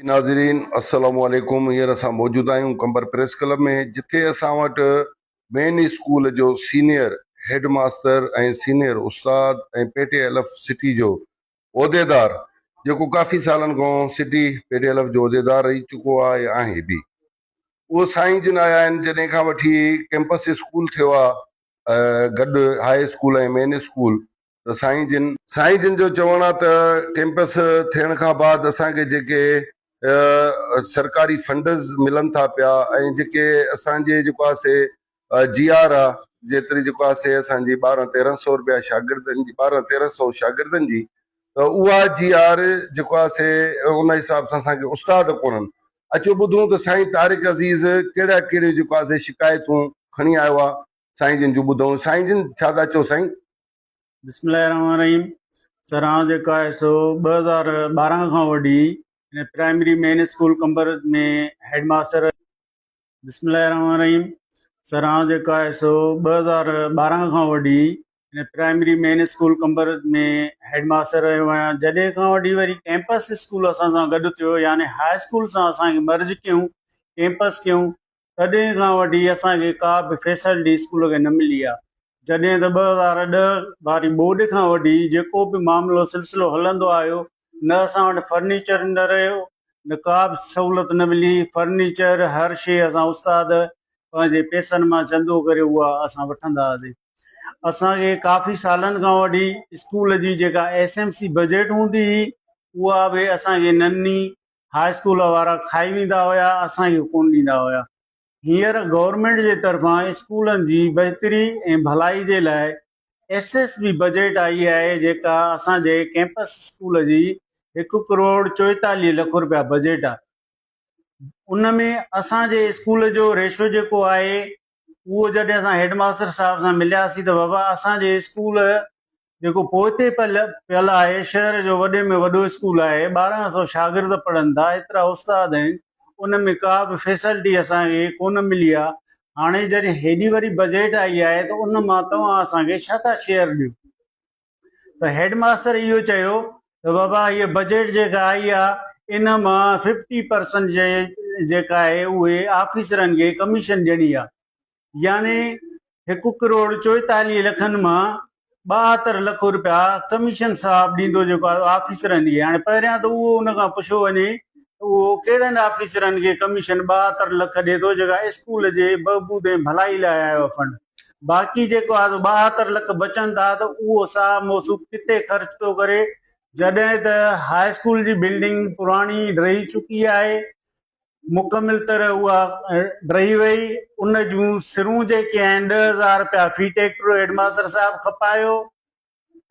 ناظرين السلام عليڪم هينئر اسان موجود آهيون قمبر پريس ڪلب ۾ جتي اسان وٽ مين اسڪول جو سينيئر هيڊ ماستر ۽ سينيئر استاد ۽ P T L F city جو عهديدار جيڪو ڪافي سالن کان city P T L F جو عهديدار رهي چڪو آهي ۽ آهي به اهو سائين جن آيا آهن جڏهن کان وٺي ڪيمپس اسڪول ٿيو آهي گڏ هاء اسڪول ۽ مين اسڪول ته سائين جن سائين جن جو چوڻ آ ته ڪيمپس ٿيڻ کان بعد اسان کي جيڪي سرڪاري فنڊز ملن ٿا پيا ۽ جيڪي اسان جي جيڪو آ سي جي آر آ جيتري جيڪو آ سي اسان جي ٻارهن تيرهن سو روپيا شاگردن جي ٻارهن تيرهن سو شاگردن جي ته اها جي آر جيڪو آ سي ان حساب سان اسان کي استاد ڪونهن اچو ٻڌون ته سائين طارق عزيز ڪهڙا ڪهڙيون جيڪو آ سي شڪايتون کڻي آيو آ سائين جن جون ٻڌون سائين جن ڇا ٿا چئو سائين. بسم الله الرحمن الرحيم سر آئون جيڪو آهي سو 2012 کان وٺي primary main school Qambar ۾ head master بسم الله الرحمن الرحيم سر آئون جيڪو آهي سو 2012 کان وٺي primary main school Qambar ۾ head master رهيو آهيان جڏهن کان وٺي وري ڪيمپس اسڪول اسان سان گڏ ٿيو يعني هاء اسڪول سان اسان کي مرج ڪيون ڪيمپس ڪيون تڏهن کان وٺي اسان کي ڪا به فيسلٽي اسڪول کي نه ملي آهي جڏهن ته 2010 واري ٻوڏ کان وٺي جيڪو به معاملو سلسلو هلندو آيو نه اسان وٽ فرنيچر نه رهيو نه ڪا به سهولت نه ملي فرنيچر هر شيء اسان استاد پنهنجي پئسن مان چندو ڪري اها اسان وٺندا هئاسين اسان کي ڪافي سالن کان وٺي اسڪول جي جيڪا ايس ايم سي بجيٽ هوندي هئي اها به اسان کي نه ڏني هاء اسڪول وارا کائي ويندا هيا اسان کي ڪونه ڏيندا هيا. هينئر گورنمينٽ جي طرفان اسڪولن جي بهتري ۽ ڀلائي جي لاء ايس ايس بي بجيٽ آئي آهي جيڪا اسان جي ڪيمپس اسڪول جي هڪ ڪروڙ 44 لک روپيا بجيٽ آهي ان ۾ اسان جي اسڪول جو ريشو جيڪو آهي اهو جڏهن اسان هيڊ ماستر صاحب سان ملياسين ته بابا اسان جي اسڪول جيڪو پوئتي پيل پيل آهي شهر جو وڏي ۾ وڏو اسڪول آهي 1200 شاگرد پڙهن ٿا ايترا استاد آهن ان ۾ ڪا به فيسلٽي اسان کي ڪونه ملي آهي هاڻي جڏهن هيڏي وڏي بجيٽ آئي آهي ته ان مان توهان اسان کي ڇا ٿا شيئر ڏيو ته هيڊ ماستر اهو چيو ته بابا هيء بجيٽ جيڪا آئي آهي ان مان ففٽي پرسنٽ جيڪا آهي اهي آفيسرن کي ڪميشن ڏيڻي آهي يعني هڪ ڪروڙ 44 لکن مان 72 لک روپيا ڪميشن صاحب ڏيندو جيڪو آهي آفيسرن کي. هاڻي پهريان ته اهو ان کان پڇيو وڃي اهو ڪهڙن آفيسرن کي ڪميشن 72 لک ڏي ٿو جيڪا اسڪول جي بهبود ۽ ڀلائي لاء آيو آهي فنڊ باقي جيڪو آهي سو 72 لک بچن ٿا ته اهو صاحب موصوف ڪٿي خرچ ٿو ڪري جڏهن ته هاء اسڪول جي بلڊنگ پراڻي ڊهي چڪي آهي مڪمل طرح اها ڊهي وئي ان جون سرون جيڪي آهن 10,000 روپيا في ٽيڪٽر هيڊ ماستر صاحب کپايو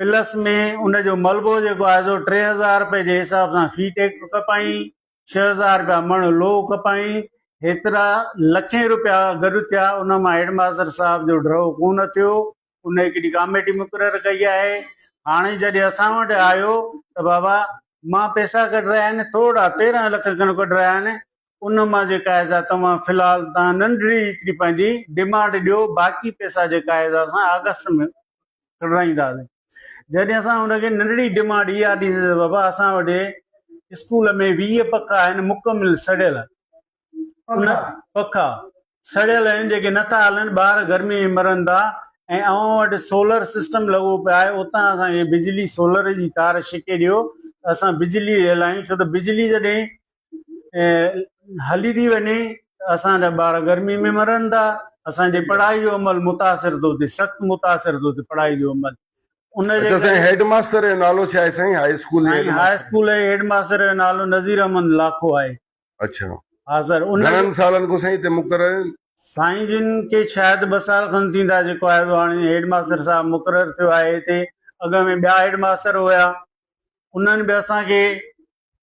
پلس ۾ ان جو ملبو جيڪو آهي سو 3000 روپئي جي حساب سان في ٽيڪٽر کپائين، 6000 روپيا مڻ لوهه کپائين، هيترا لکين روپيا گڏ ٿيا، ان مان هيڊ ماستر صاحب جو ڍؤ ڪونه ٿيو، ان هڪڙي ڪاميٽي مقرر ڪئي آهي، هاڻي جڏهن اسان وٽ آيو ته بابا مان پئسا ڪڍرايا آهن، ٿورا 13 لک کن ڪڍرايا آهن، ان مان جيڪا آهي سا توهان في الحال توهان ننڍڙي هڪڙي پنهنجي ڊمانڊ ڏيو، باقي پئسا جيڪا آهي سا اسان آگسٽ ۾ ڪڍرائينداسين. جڏهن اسان هن کي ننڍڙي ڊمانڊ اها ڏني ته بابا اسان وٽ اسڪول ۾ 20 پکا آهن مڪمل سڙيل ان پکا سڙيل آهن جيڪي نٿا هلن ٻار گرمي ۾ مرن ٿا ۽ اوهان وٽ سولر سسٽم لڳو پيو آهي اتان اسان کي بجلي سولر جي تار ڇڪي ڏيو اسان بجلي هلايون ڇو ته بجلي جڏهن هلي ٿي وڃي ته اسان جا ٻار گرمي ۾ مرن ٿا اسان جي پڙهائي جو عمل متاثر ٿو ٿئي سخت متاثر ٿو ٿئي پڙهائي جو عمل ان جي اچا سائين هيڊ ماستر جو نالو ڇا آهي سائين هاء اسڪول سائين هاء اسڪول جي هيڊ ماستر جو نالو نذير احمد لاکو آهي. اڇا ها سر ان گهڻن سالن کان سائين هتي مقرر آهن؟ سائين جن کي شايد ٻه سال کن ٿيندا جيڪو آهي سو هاڻي هيڊ ماستر صاحب مقرر ٿيو آهي هتي اڳ ۾ ٻيا هيڊ ماستر هيا انهن به اسان کي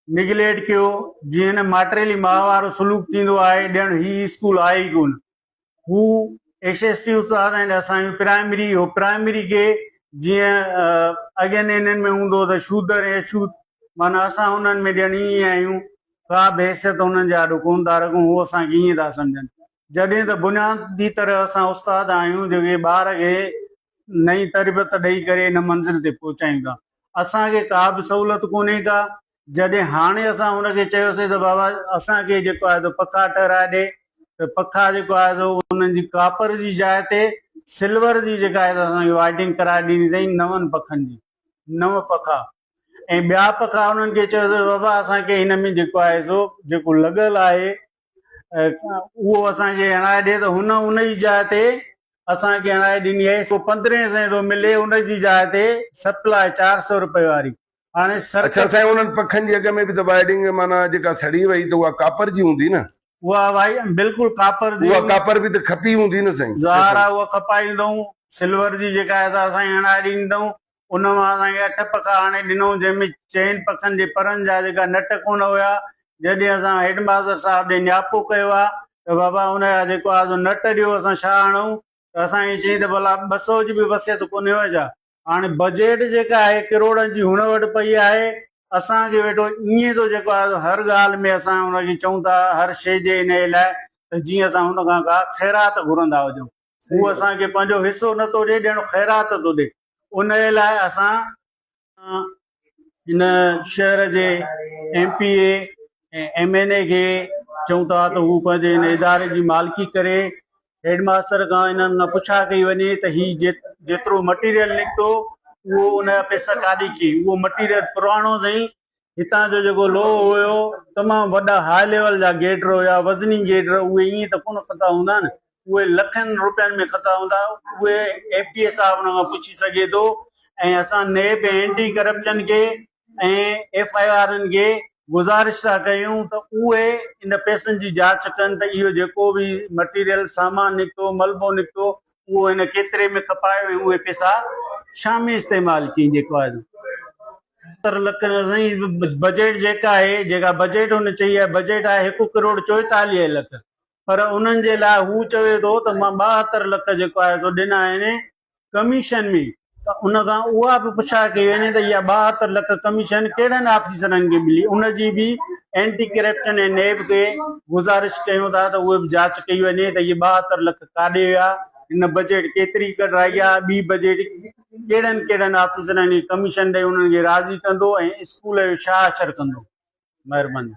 نگليٽ ڪيو جيئن نه ماٽيلي ماء وارو سلوڪ ٿيندو آهي ڄڻ هي اسڪول آهي ئي ڪونه هو ايس ايس ٽي استاد آهن اسان آهيون پرائمري هو پرائمري کي جيئن اڳين انهن ۾ هوندو ته شودر ۽ اڇوت معنيٰ اسان انهن ۾ ڄڻ ائين آهيون ڪا به حيثيت انهن جي آڏو ڪونه ٿا رکون هو اسان کي ائين ٿا سمجهن جڏهن ته بنيادي طرح اسان استاد آهيون جيڪي ٻار کي نئين تربيت ڏئي ڪري ان منزل تي پهچايون ٿا. اسان کي ڪا به سهولت ڪونهي ڪا. جڏهن هاڻي اسان هن کي چيوسين ته بابا اسان کي جيڪو آهي سو پکا ٺهرائي ڏي ته پکا جيڪو آهي سو انهن جي ڪاپر جي جاء تي سلور جي جيڪا آهي اسان کي وائرنگ ڪرائي ڏني اٿئي نون پکن جي نو پکا ۽ ٻيا پکا انهن کي چيوسين بابا اسان کي هن ۾ جيڪو آهي سو جيڪو لڳل آهي اهو اسان کي هڻائي ڏي ته هن ان جي جاء تي اسان کي هڻائي ڏني آهي سو پندرهين سئين ٿو ملي ان جي جاء تي سپلاء 400 روپئي واري هاڻي سرڪٽ اڇا سائين انهن پکن جي اڳ ۾ به ته وائرنگ معنيٰ جيڪا سڙي وئي ته اها ڪاپر جي هوندي نه؟ اها وائي بلڪل ڪاپر جي اها ڪاپر به ته کپي هوندي نه سائين؟ ظاهر آهي اها کپائيندئون سلور جي جيڪا آهي سا اسان کي هڻائي ڏيندئون ان مان اسان کي اٺ پکا آڻي ڏنئون جنهن ۾ چئن پکن جي پرن جا جيڪا نٽ ڪونه هيا جڏهن اسان هيڊ ماستر صاحب ڏي نياپو ڪيو آهي ته بابا ان جا جيڪو آهي سو نٽ ڏيو اسان ڇا هڻون ته اسان کي چيائين ته ڀلا 200 جي به وصيت ڪونهي هئي ڇا؟ هاڻي بجيٽ جيڪا آهي ڪروڙن جي هن وٽ پئي آهي اسان کي ويٺو ائين ٿو جيڪو آهي هر ڳالهه ۾ اسان هن کي چئون ٿا هر شيء جي انهيء لاء ته جيئن اسان هن کان ڪا خيرات گهرندا هجون هو اسان کي پنهنجو حصو نه ٿو ڏي ڄڻ خيرات ٿو ڏي انهيء لاء اسان هن شهر جي M P A ۽ M N A کي چئون ٿا ته هو پنهنجي هن اداري جي مالڪي ڪري هيڊ ماستر کان انهن کان پڇا ڪئي وڃي ته هي جيترو مٽيريل نڪتو اهو ان جا پئسا ڪاڏي ڪي اهو مٽيريل پراڻو سائين هتان جو جيڪو لوهه هيو تمام وڏا هاء ليول جا گيٽر هيا وزني گيٽر اهي ائين ته ڪونه کتا هوندا نه اهي لکن روپين ۾ کتا هوندا اهي ايم پي اي صاحب ان کان پڇي سگهي ٿو ۽ اسان نيب ۽ اينٽي ڪرپشن کي ۽ ايف I آرن کي گذارش ٿا ڪيون ته اهي ان پئسن جي جاچ ڪن ته اهو جيڪو به مٽيريل سامان نڪتو ملبو نڪتو اهو هن ڪيتري ۾ کپايو ۽ اهي پئسا ڇا ۾ استعمال ڪيائين جيڪو آهي 70 لک سائين بجيٽ جيڪا آهي جيڪا بجيٽ هن چئي آهي بجيٽ آهي هڪ ڪروڙ 44 لک پر انهن جي لاء هو چوي ٿو ته مان 72 لک جيڪو آهي سو ڏنا آهن ڪميشن ۾ ته ان کان اها به پڇا ڪئي وڃي ته اها 72 لک ڪميشن ڪهڙن آفيسرن کي ملي ان جي به اينٽي ڪرپشن ۽ نيب کي گذارش ڪيون ٿا ته اهي به جاچ ڪئي وڃي ته اهي 72 لک ڪاڏي ويا هن بجيٽ ڪيتري ڪڍرائي آهي ٻي بجيٽ ڪهڙن ڪهڙن آفيسرن کي ڪميشن ڏئي انهن کي راضي ڪندو ۽ اسڪول جو ڇا حشر ڪندو مهرباني.